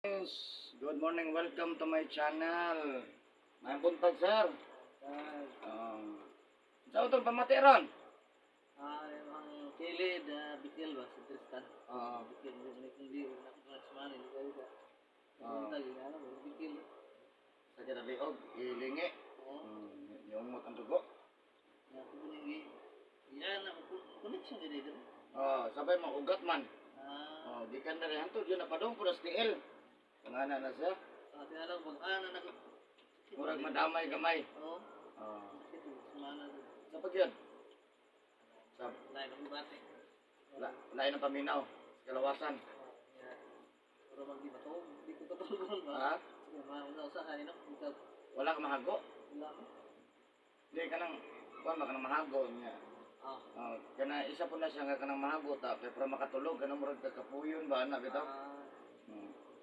Guys, good morning. Welcome to my channel. May buntag, sir. Sa utong pamati ron? Ang kilid, bikil ba si Tristan? Oo. Bikil, hindi kundi na di kayo ka. Ah. Buntag, ano, bikil. Sa kinaliog, ilingi. Oo. Yung ang dugo. Na kuning yan ang connection gid dito. Oh, sabay mo ugat man. Ah, Oh, gikan na rin hantod yun napadong po sa TL. Pangana na siya. sa atin alam bang ana na ko. Murag madamay gamay. Oo. Oh. Sakit semana. Sa pag yun? Sa Lain ang bate. lain ng paminaw. Sa kalawasan. Pero magdi ba to? Di ko katulgon ba? Ha? Sige, mauna usahan no. Ikaw Wala ka mahago. wala mo. Di ka nang kuan ba ka nang mahago niya. Ah. Oh, kana isa po na siya nga kanang mahago ta kay para makatulog kanang murag kakapuyon ba ana bitaw. Ah.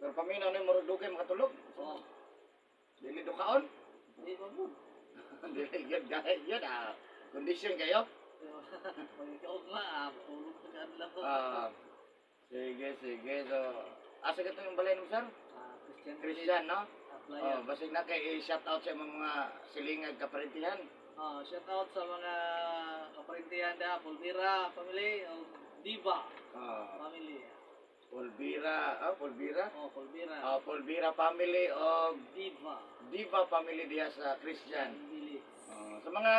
Pero paminaw ni murag dugay makatulog. Oo. Dili dukaon. Di ba mo? Dili gyud gay gyud ah. Kondisyon kayo. Pagkaugma, tulog na adlaw. Ah. Sige, sige. So, asa ka yung balay nimo, sir? Ah, Christian Christian, no? Applyer. Oh, basig na kay i-shout out sa imong mga silingag kaparentihan. Ah, shout out sa mga kaparintihan da, Pulvira family o Diva Oh, family. Pulvira, oh, Pulvira. Oh, Pulvira. Oh, Pulvira family o Diva Diva family diha sa Christian. Village. Oh, sa mga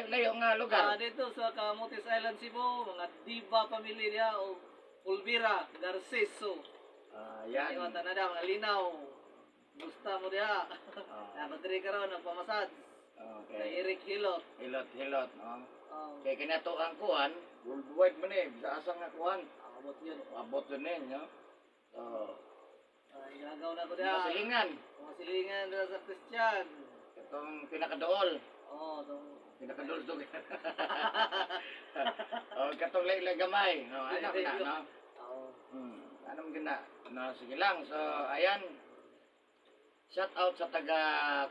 layo nga lugar. Ah, dito sa Camotes Island, Cebu, mga Diva family diha o Pulvira Garceso. Ah, yan. Iwan tanada mga linaw. Gusta mo diha. Ah, Nakadiri karon nagpamasad okay. kay Eric Hilot. Hilot, hilot, no? Oh, Kay kinato ang kuan, worldwide man eh, sa asa nga kuan, abot yun. abot yun eh, no? So, Ah, igagaw na ko mga diha. silingan, Mga silingan diha sa Christian. itong pinakadool, Oh, tong pinakadool to. Oh, katong laylay gamay, no? Ano na, no? Oo. Anong gina? No, sige lang. So, ayan. Shout out sa taga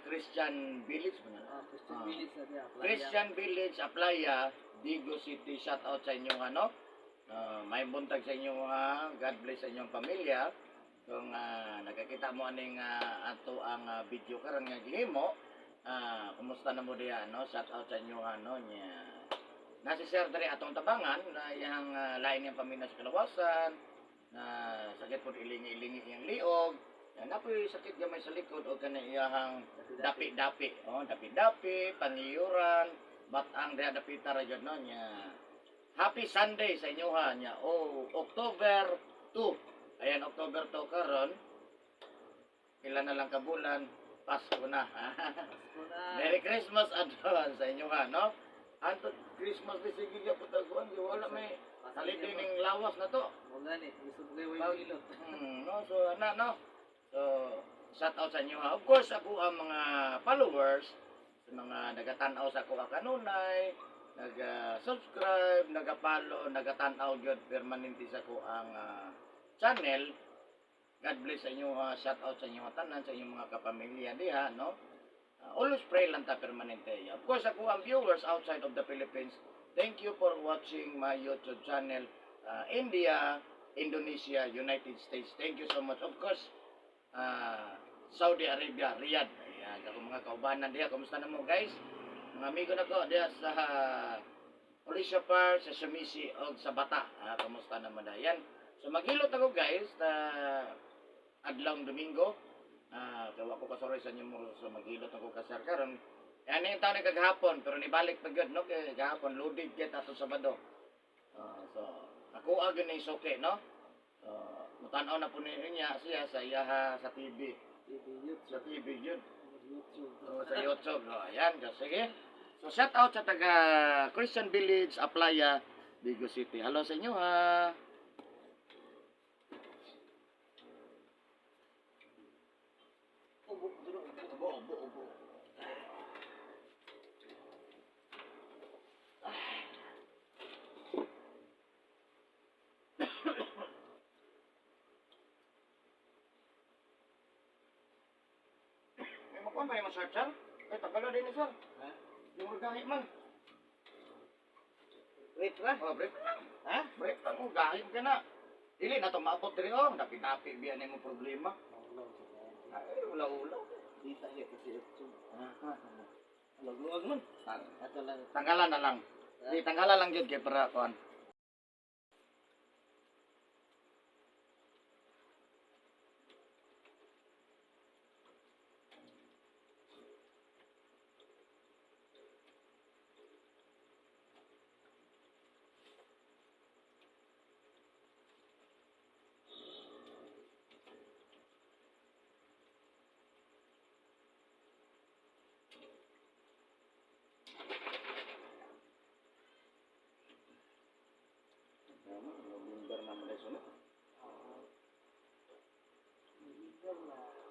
Christian Village ba na? Ah, Christian Ah. Village na diha. Playa. Christian Village, Aplaya, Digo City. Shout out sa inyong ano. May buntag sa inyong God bless sa inyong pamilya. Kung nakakita mo aning ato ang video karon nga gihimo, kumusta na mo diha, no? Shout out sa inyong ano nya. Nasi sir diri atong tabangan na iyang lain niyang pamilya sa kalawasan, na sakit po ilingi-ilingi iyang liog. Na napoy sakit gamay sa likod o kanang iyahang dapi-dapi. Oh, dapi-dapi, pangiyuran, batang diha dapita ra jud no nya. Happy Sunday sa inyo ha nya. Oh, October 2. Ayan, October 2 karon. Ilan na lang ka bulan, Pasko na. Pasko na. Merry Christmas advance sa inyo ha, no? Anto Christmas di sige gyud putaguan, di wala may holiday ning lawas na to. Mo gani, gusto mo kayo way hilot. No, so ana no. So shout out sa inyo ha. Of course ako ang mga followers, sa mga nagatan-aw sa ako kanunay, naga-subscribe, naga-follow, nagatan-aw gyud permanente sa ako ang channel. God bless sa inyo ha. Shout out sa inyo tanan, sa inyong mga kapamilya diha, no? Always pray lang ta permanente. Of course, ako ang viewers outside of the Philippines. Thank you for watching my YouTube channel, India, Indonesia, United States. Thank you so much. Of course, Saudi Arabia, Riyadh. Ayan, ako mga kaubanan diha. Kumusta na mo guys? Mga amigo na ko diha sa Alicia Park, sa Shumisi, o sa Bata. Kumusta naman na yan? So maghilot ako guys na adlawng Domingo. Gawa ko kasorry sa inyo mo so maghilot ako kasar karon. Yan yung taon na kagahapon pero nibalik pa gyud no kay gahapon loaded gyud ato Sabado. So ako agad ni suki no. So mutan-aw na po niya siya sa iyaha sa TV, TV, YouTube. sa TV gyud. YouTube. So, sa YouTube. No, ayan, so, sige. So shout out sa taga Christian Village, Aplaya, Bigo City. Hello sa inyo ha. Ubo, duro, ubo. Ubo, ubo, ubo. May makuha ba yung sir, sir? Ay, tagalo din ni sir. Ha? Yung gahi man. Wait ra. Oh, break lang. Ha? Break lang. Oh, gahi ka na. Dili na to maabot diri oh. Dapi-dapi biyan mo problema. Ulaw sa kaya. Ay, ulaw-ulaw. Dita siya kasi ito. Luwag-luwag man. Ato lang. Tanggalan na lang. Di tanggalan lang jud kay para kuan. November na mo sunod. November na.